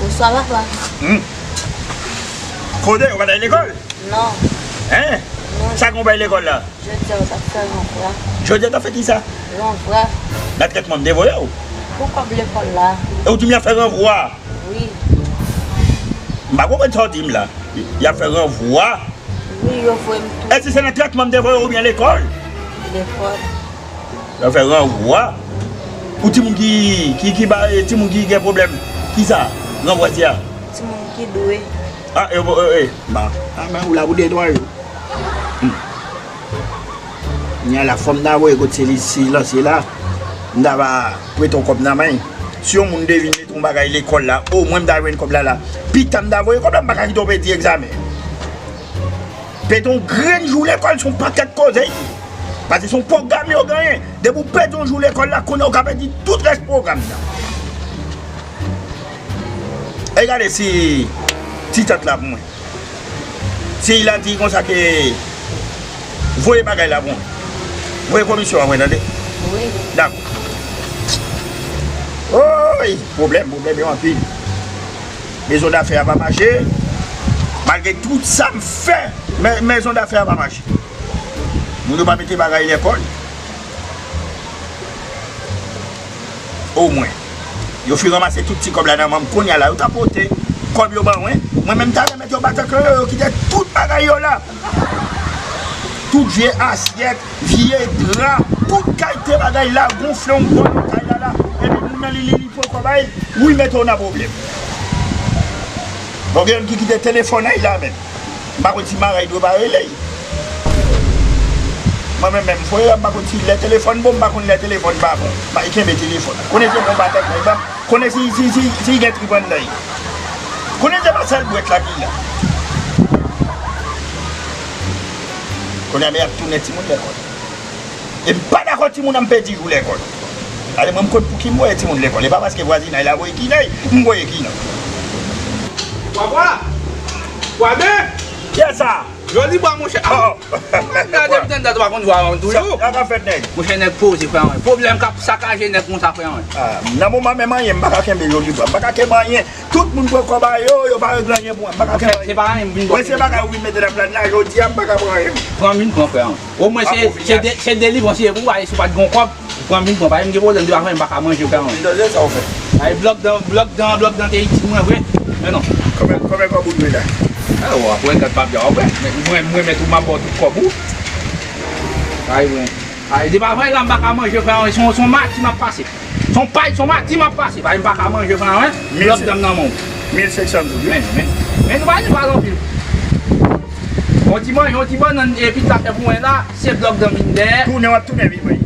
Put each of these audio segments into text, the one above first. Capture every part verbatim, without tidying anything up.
Bonswa, papa. Hmm. Kote, ou pa t al lekòl? Non. Hein? Non. Sa gen w pa al lekòl la? Jodi a, w t ap fè ranvwa. Jodi a, w t ap fè kisa? Ranvwa. Nan trètman m te voye w? Pou kòb lekòl la. E w di m y ap fè ranvwa? Wi. M pa konprann sa w di m la. Y ap fè ranvwa? Wi, yo voye m tou. Èske se nan trètman m te voye w oubyen lekòl? Lekòl. Yo fè ranvwa. Pou timoun ki, ki, ki ba, timoun ki gen pwoblèm. Kisa? Ranvwa se a? Timoun ki dwe. Ah, e, e, e, ba. Ah, men ou la pou detwa yo. Hmm. Nya la, fò m ta voye kot se li, si lanse la. M ta va prete yon kòb nan men. Si yon moun te vin mete yon bagay lekòl la, omwen m ta jwenn kòb la la. Pita m ta voye kòb la, m pa ka kite w pèdi egzamen. Pèdi yon grenn jou lekòl se yon pakèt koze. Paske se yon pwogram yo genyen. Depi w pèdi yon jou lekòl la, kounye a w ka pèdi tout rès pwogram nan. E gade si ti tant la pou mwen. Si la di konsa ke voye bagay la pou mwen. Voye komisyon an mwen, tande? Wi. Dakò. Oy, pwoblèm, pwoblèm yo anpil. Mezon dafè a pa mache. Malgre tout sa m fè, men, mezon dafè a pa mache. Moun yo pa mete bagay lekòl. Omwen, yo fin ranmase tout ti kòb la nan men m. Kounye a la, yo ta pote kòb yo ban mwen. Mwen menm, m ta renmen yo bat ak yo, yo kite tout bagay yo la. Tout vye asyèt, vye dra, tout kalite bagay la gonfle yon bò nan kay la la. Epi moun nan li, li, li pran kòb a li, wi, mete w nan pwoblèm. Bon, gen youn ki kite telefòn a li la menm. M pa konn si maray dwe pa rele l. Mwen menm, menm frè, m pa konn si lè telefòn bon, m pa konn lè telefòn pa bon. M pa kenbe telefòn. Konnen se bon batèk mwen, ban m konnen si, si, si, si gen trip anndan l. Konnen se pa sèl bwèt la ki la. Konnen men y ap tounen timoun lekòl. E m pa dakò timoun an pèdi jou lekòl. Ale mwen m konn pou ki m voye timoun lekòl. E pa paske vwazinay la voye kilè, m voye kilè. Papa! Papa! Kiyès sa? Joli bwa, monchè. Oh, oh. Mwen gade m tande w pa konn vwa an toujou. Sa k ap fèt, nèg? Monchè, nèg poze, frè mwen. Pwoblèm k ap sakaje nèg konsa, frè mwen. Ah, nan moman menm anyen, m pa ka kenbe Joli Bwa. M pa ka kenbe anyen. Tout moun pran kòb a yo, yo pa regle anyen pou mwen. M pa ka kenbe anyen. Se pa anyen m vin pran. Mwen, se bagay ou vin mete nan plan la, jodi a, m pa ka pran anyen. Pran vin pran, frè mwen. Omwen se, se de, se delivrans li ye pou w, si w pa t gen kòb, pran vin pran, pa gen pwoblèm, depi aprè m pa ka manje, frè mwen. Mezanmi, sa w fè? Ay, blòk dan, blòk dan, blòk dan te itil mwen vre. Men non. Konbyen, konbyen kòb ou dwe la? A, w ap wè, gad pa byen, w ap wè. Men mwen, mwen, men tou, m ap ba w tout kòb ou. Ay, mwen. Ay, depi aprè la, m pa ka manje, frè mwen, se yon, se yon mati m ap pase. Se yon pay, se yon mati m ap pase, pa m pa ka manje, frè mwen. Blòk dan m nan men w. Mil senk san goud, wi. Men, men, men nou pa di pa anpil. Yon ti manje, yon ti bannann, epi sa fè pou mwen la, se blòk dan m vin dèyè. Tounen, w ap tounen vin mwen.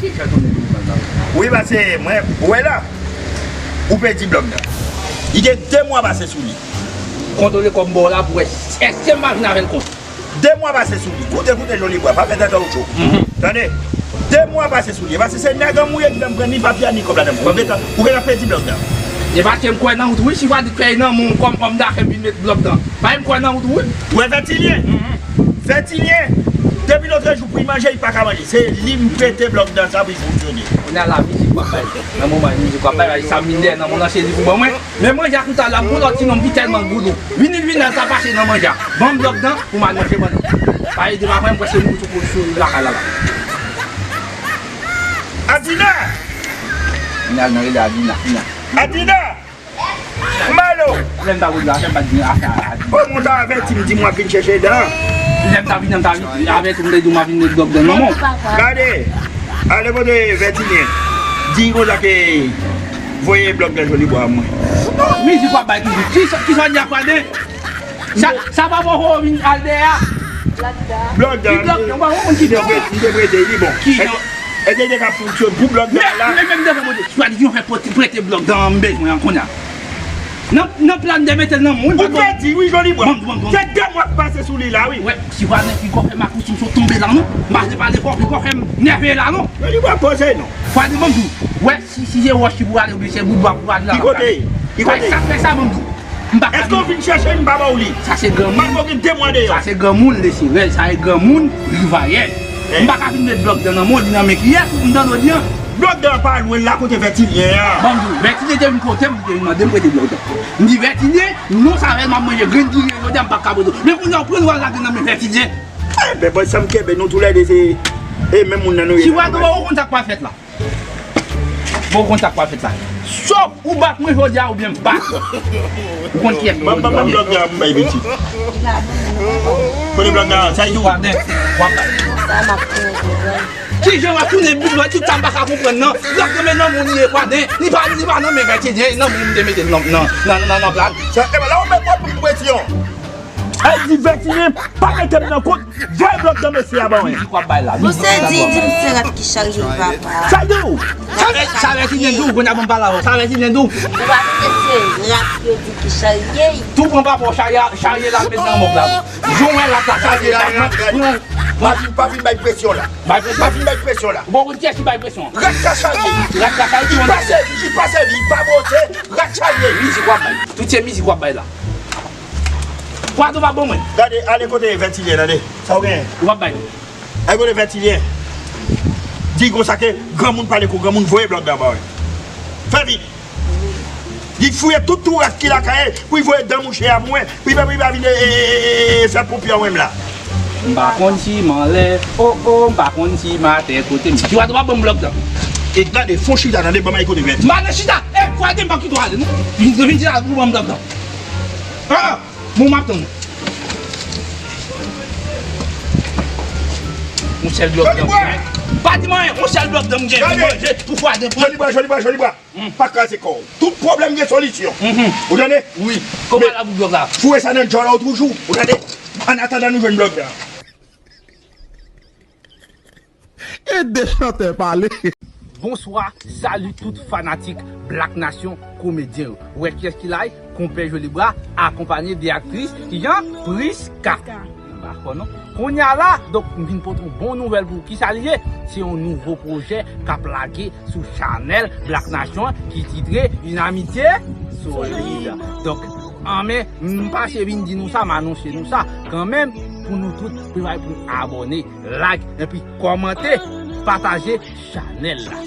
Ki fè tounen vin mwen la? Wi, paske mwen, ou wè la, ou pèdi blòk dan. Li gen de mwa pase sou li. Kontwole kòb m ba w la pou wè èske m pa vin avè l kont. De mwa pase sou li. Koute, koute, Joli Bwa, pa fè tèt ou cho. Mhm. Tande? De mwa pase sou li. Paske se nèg an mouye ki fè m pran ni papye a, ni kòb la nan men. Ou gentan, ou gentan pèdi blòk dan. E paske m kwè nan wout, wi, si w pa di kwè nan men w kòm òm dafè m vin met blòk dan. Paske m kwè nan wout, wi. Ou wè Vètilyen? Mhm. Vètilyen, depi lotrejou pou l manje, li pa ka manje. Se li m prete blòk dan sa pou l fonksyone. Kounye a la mizik w ap bay. Nan moman mizik w ap bay, bay sa m vin dèyè nan men w lan, se li pou ban mwen. Men manje a toutalè, m gon lòt ti nonm ki tèlman goudou. Vini, vini, al sa pase nan manje a. Ban m blòk dan pou m al manje pandan. Pa ede m apre, m kwè se nou sou, sou lakay la la. Adina! Vin al nan rele Adina, Adina. Adina! Malo! Lè m ta vin la, fè m pa t gen afè a Adina. Bon, moun ta avèti m, di m w ap vin chèche dan. Lè m ta vin, m ta vin avèti w, m te di w m ap vin met blòk dan nan men w. Gade! Ale kote Vètilyen. Di konsa ke voye blòk dan Joli Bwa mwen. Mizik w ap bay toujou. Ki sa, ki sa w di a Fwaden? Sa, sa pa poko vin al dèyè a. Blòk dan. Ki blòk dan? Ou pa konn ki blòk dan? M te prete, m te prete, li bon. Ki jan? Èske, èske li te ka fonksyone pou blòk dan la? Men, men, men, devan Bondye, si w a di yon fè prete, prete blòk dan an, m bezwen an kounye a. Nan, nan plan de mete l nan men w, wi. Ou pèdi, wi, Joli Bwa. Bon, bon, bon. Se de mwa k pase sou li la, wi. Wè, si Fwaden ki kò fè m akouti, m sot tonbe la, non. M pa vle pale fò, li kò fè m nève la, non. Joli Bwa, poze, non. Fwaden, ban m di w. Wè, si, si se wòch ki pou ale, oubyen se bout bwa pou ale la. Ki kote? Ki kote? Sa k fè sa, ban m di w. M pa ka. Èske w vin chèche m, m pa ba w li? Sa se granmoun. Malgre w gen de mwa deyò. Sa se granmoun, li se rèl. Sa e granmoun, rivayè. Eh. M pa ka vin met blòk dan nan men w, li nan men kiyès, ou m tande w di an. Blòk dan pa lwen la kote Vètilyen an. Ban m di w, Vètilyen te vin kote m, li te vin mande m prete blòk dan. M di Vètilyen, non, sa fè m ap manje grenn diri jodi a, m pa ka prete w. Men kounye a, w pran w al lage nan men Vètilyen. Enben, bòs, sa m kenbe nou toulède se e menm moun nan nou ye. Si w a dwa, ou konn sa k pral fèt la. Bon, ou konn sa k pral fèt la. Sòf ou bat mwen jodi a oubyen m bat ou. Ou konn kiyès ki jodi a. Ban m blòk dan pou m bay piti. Kote blòk dan, sa y di w? Waden, w ap bay. Sa m ap fè, jodi a. Kijan w ap tounen bib lòt tout sa m pa ka konprann nan. Blòk dan men nan moun li ye, Waden. Li pa, li pa nan men Vètilyen, nan moun m te mete nan, nan, nan, nan, nan plat. Sa, e la ou met mwen pou presyon. Al di Vètilyen pa mete m nan kont. Voye blòk dan mesye a ban mwen. Mizik w ap bay la. Bon, se di, di m se rat ki charye papa. Sa y di w? Sa Vètilyen di w, kounye a ban m pale avè w. Sa Vètilyen di w? Ou pa tande se rat yo di ki charye. Tou pran papa w charye, charye la met nan mòg la. Jan w wè rat la charye la. Pa vin, pa vin bay presyon la. Bay presyon? Pa vin bay presyon la. Bon, kiyès ki bay presyon? Rat ka charye. Rat ka charye. Li pa sèvi, li pa sèvi, li pa bote, rat charye. Mizik w ap bay. Tout se mizik w ap bay la. Kwa tou pa bon mwen. Gade, ale kote Vètilyen, tande. Sa w genyen? W ap bay. Ale kote Vètilyen. Di konsa ke granmoun pale kou granmoun, voye blòk dan ba w. Fè vit. Li fouye tout twou rat ki lakay, pou l voye dan mouche a pou mwen, pou l pa, pou l pa vin, e, e, e, e, fè poupyon mwen la. M pa konn si m anlè, o, o, m pa konn si m atè kote m. Ki wa dwa ban m blòk dan. E gade, fon chita, tande, ban m al kote Vètilyen. M pa nan chita, e, kwa de m pa kite w ale, non. Vin, vin chita pou ban m blòk dan. Ah, ah. Bon, m ap tann ou. Yon sèl blòk dan m gen. Pa di m anyen, yon sèl blòk dan m gen. Pou manje, pou fwaden pran. Jolibwa, Jolibwa, Jolibwa. Pa kraze kò w. Tout pwoblèm gen solisyon. Ou tande? Wi. Kòman la pou blòk la? Foure sa nan djòl ou toujou. Ou tande? An atandan nou jwenn blòk dan. E de chantè pale. Bonswa, salut tout fanatik Black Nation Komedyen yo. Ou wè kiyès ki la? Konpè Jolibwa, akonpanye de aktris, kijan? Prisca. M pa kwè non. Kounye a la, donk, m vin pote yon bon nouvèl pou ou. Kisa li ye? Se yon nouvo pwojè k ap lage sou chanèl Black Nation ki titre Une amitié solide. Donk, anmen, m pase vin di nou sa, m anonse nou sa kanmenm, pou nou tout, prepare pou nou abòne, like, epi kòmante, pataje chanèl la.